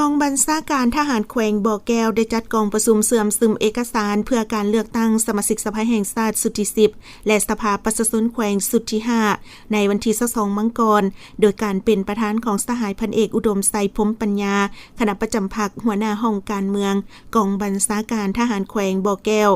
ກອງບັນຊາການທະຫານແຂວງບໍ່ແກ້ວ ໄດ້ຈັດກອງປະຊຸມເຊື່ອມຊຶມເອກະສານເພື່ອການເລືອກຕັ້ງສະມາຊິກສະພາແຫ່ງຊາດຊຸດທີສິບ ແລະ ສະພາປະຊາຊົນແຂວງຊຸດທີຫ້າ ໃນວັນທີຊາວສອງ ມັງກອນ ໂດຍການເປັນປະທານຂອງສະຫາຍພັນເອກ ອຸດົມໄຊ ພົມປັນຍາ ຄະນະປະຈຳພັກ ຫົວໜ້າຫ້ອງການເມືອງ ກອງບັນຊາການທະຫານແຂວງບໍ່ແກ້ວ.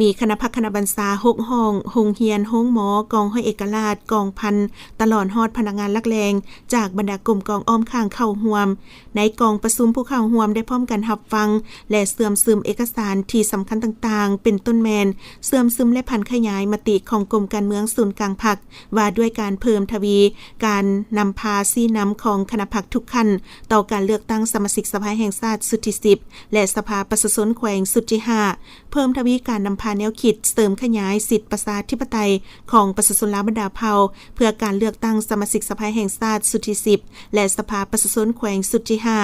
ມີຄະນະພັກຄະນະບັນຊາ ຫົກຫ້ອງ, ໂຮງຮຽນ, ໂຮງໝໍ, ກອງຮ້ອຍເອກະລາດ, ກອງພັນ, ຕະຫຼອດຮອດພະນັກງານຫຼັກແຫຼ່ງ ຈາກບັນດາກົມກອງອ້ອມຂ້າງເຂົ້າຮ່ວມ. ໃນກອງປະຊຸມ ຜູ້ເຂົ້າຮ່ວມໄດ້ພ້ອມກັນຮັບຟັງ ແລະ ເຊື່ອມຊຶມເອກະສານທີ່ສຳຄັນຕ່າງໆ ເປັນຕົ້ນແມ່ນ ເຊື່ອມຊຶມ ແລະ ຜັນຂະຫຍາຍມະຕິຂອງກົມການເມືອງສູນກາງພັກ ວ່າດ້ວຍການເພີ່ມທະວີການນຳພາຊີ້ນຳຂອງຄະນະພັກທຸກຂັ້ນ ຕໍ່ການເລືອກຕັ້ງສະມາຊິກສະພາແຫ່ງຊາດຊຸດທີສິບ ແລະ ສະພາປະຊາຊົນແຂວງຊຸດທີຫ້າ, ເພີ່ມທະວີການນຳພາແນວຄິດເສີມຂະຫຍາຍສິດປະຊາທິປະໄຕຂອງປະຊາຊົນລາວບັນດາເຜົ່າ ເພື່ອການເລືອກຕັ້ງສະມາຊິກສະພາແຫ່ງຊາດຊຸດທີສິບ ແລະ ສະພາປະຊາຊົນແຂວງຊຸດທີຫ້າ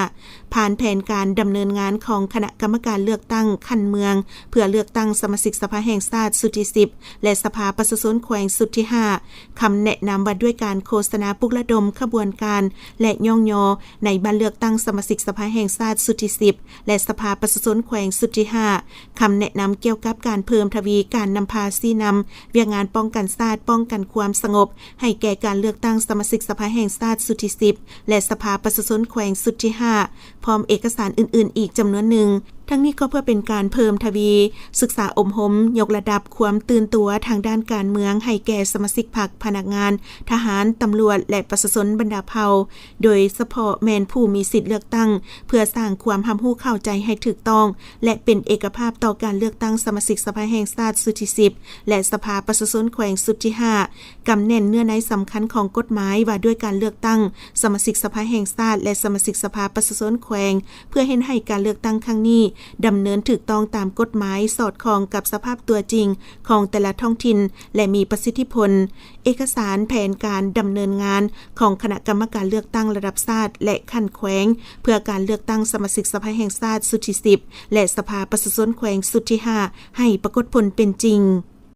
ຜ່ານແຜນການດຳເນີນງານຂອງຄະນະກຳມະການເລືອກຕັ້ງຂັ້ນເມືອງ ເພື່ອເລືອກຕັ້ງສະມາຊິກສະພາແຫ່ງຊາດຊຸດທີສິບ ແລະ ສະພາປະຊາຊົນແຂວງຊຸດທີຫ້າ, ຄຳແນະນຳວ່າດ້ວຍການໂຄສະນາປຸກລະດົມຂະບວນການ ແລະ ຍ້ອງຍໍໃນບັດເລືອກຕັ້ງສະມາຊິກສະພາແຫ່ງຊາດຊຸດທີສິບ ແລະ ສະພາປະຊາຊົນແຂວງຊຸດທີຫ້າ, ຄຳແນະນຳກ່ຽວກັບການເພີ່ມທະວີການນຳພາຊີ້ນຳວຽກງານປ້ອງກັນຊາດ, ປ້ອງກັນຄວາມສະຫງົບ ໃຫ້ແກ່ການເລືອກຕັ້ງສະມາຊິກສະພາແຫ່ງຊາດຊຸດທີສິບ ແລະ ສະພາປະຊາຊົນແຂວງຊຸດທີຫ້າ ພ້ອມເອກະສານອື່ນໆອີກຈຳນວນໜຶ່ງ. ທັງນີ້ກໍເພື່ອເປັນການເພີ່ມທະວີສຶກສາອົບຮົມ, ຍົກລະດັບຄວາມຕື່ນຕົວທາງດ້ານການເມືອງໃຫ້ແກ່ສະມາຊິກພັກ, ພະນັກງານ, ທະຫານ, ຕຳຫຼວດ ແລະ ປະຊາຊົນບັນດາເຜົ່າ, ໂດຍສະເພາະແມ່ນຜູ້ມີສິດເລືອກຕັ້ງ, ເພື່ອສ້າງຄວາມຮັບຮູ້ເຂົ້າໃຈໃຫ້ຖືກຕ້ອງ ແລະ ເປັນເອກະພາບຕໍ່ການເລືອກຕັ້ງສະມາຊິກສະພາແຫ່ງຊາດຊຸດທີສິບ ແລະ ສະພາປະຊາຊົນແຂວງຊຸດທີຫ້າ, ກຳແໜ້ນເນື້ອໃນສຳຄັນຂອງກົດໝາຍວ່າດ້ວຍການເລືອກຕັ້ງສະມາຊິກສະພາແຫ່ງຊາດ ແລະ ສະມາຊິກສະພາປະຊາຊົນແຂວງ ເພື່ອເຮັດໃຫ້ການເລືອກຕັ້ງຄັ້ງນີ້ດຳເນີນຖືກຕ້ອງຕາມກົດໝາຍ, ສອດຄ່ອງກັບສະພາບຕົວຈິງຂອງແຕ່ລະທ້ອງຖິ່ນ ແລະ ມີປະສິດທິຜົນ. ເອກະສານແຜນການດຳເນີນງານຂອງຄະນະກຳມະການເລືອກຕັ້ງລະດັບຊາດ ແລະ ຂັ້ນແຂວງ ເພື່ອການເລືອກຕັ້ງສະມາຊິກສະພາແຫ່ງຊາດຊຸດທີສິບ ແລະ ສະພາປະຊາຊົນແຂວງຊຸດທີຫ້າ ໃຫ້ປາກົດຜົນເປັນຈິງ.